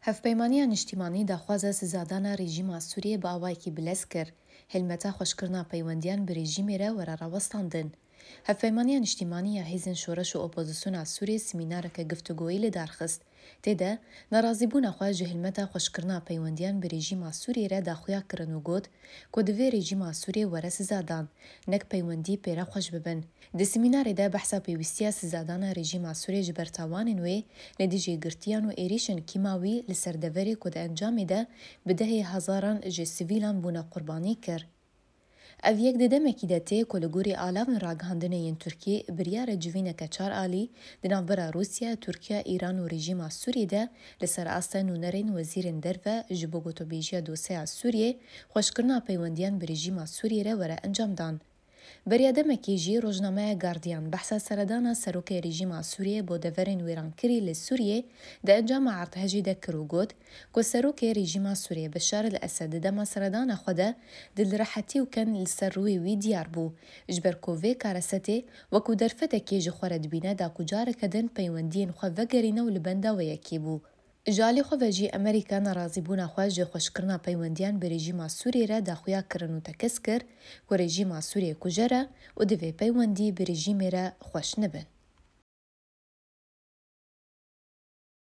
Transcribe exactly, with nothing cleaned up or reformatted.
Hevpeymaniya Niştîmanî daxwaza sizadana rejîma Sûriyê bi awayekî bilez kir, hilmeta xweşkirina peywendiyan bi rejîmê re were rawestandin. Hevpeymaniya Niştîmanî ya Hêzên Şoreş û Opozisyona Sûriyê semînareke giftugoyî li dar xist. Tê de, nerazîbûna xwe ji hilmeta xweşkirina peywendiyan bi rejîma Sûriyê re daxuya kirin û got ku divê rejîma Sûriyê were sizadan, nek peywendî pê re xweş bibin. Di semînarê de behsa pêwîstiya sizadana rejîma Sûriyê ji ber tawanên wê li dijî girtiyan û êrîşên kîmawî li ser deverê ku di encamê de bi dehê hezaran ji sivîlan bûne qurbanî kir. Ev yek di demekî de tê ku li gorî alavên ragihandinê yên Tirkî biryar e civîneke çar alî di navbera Rûsya, Tirkiye, Îran û rejîma Sûriyê de li ser asta nûnerên wezîrên derve ji bo gotûbêjiya dosyeya Sûriyê, xweşkirina peywendiyan bi rejîma Sûriyê re were encamdan. Beriya demekê jî rojnameya Guardian behsa seredana serokê rejîma Sûriyê bo deverên wêrankirî li Sûriyê di encama erdhejê de kir û got ku serokê rejîma Sûriyê Beşar el Esed di dema seredana xwe de dilrehetî û ken li ser rûyê wî diyar bû, ji ber ku vê karesetê wekû derfetekê ji xwe re dibîne da ku careke din peywendiyên xwe vegerîne û li benda wê yekê bû. Ji alî xwe ve jî Amerîka nerazîbûna xwe ji xweşkirina peywendiyan bi rejîma Sûriyê re daxuya kirin û tekez kir ku rejîma Sûriyê kujere û divê peywendî bi rejîmê re xweş nebin.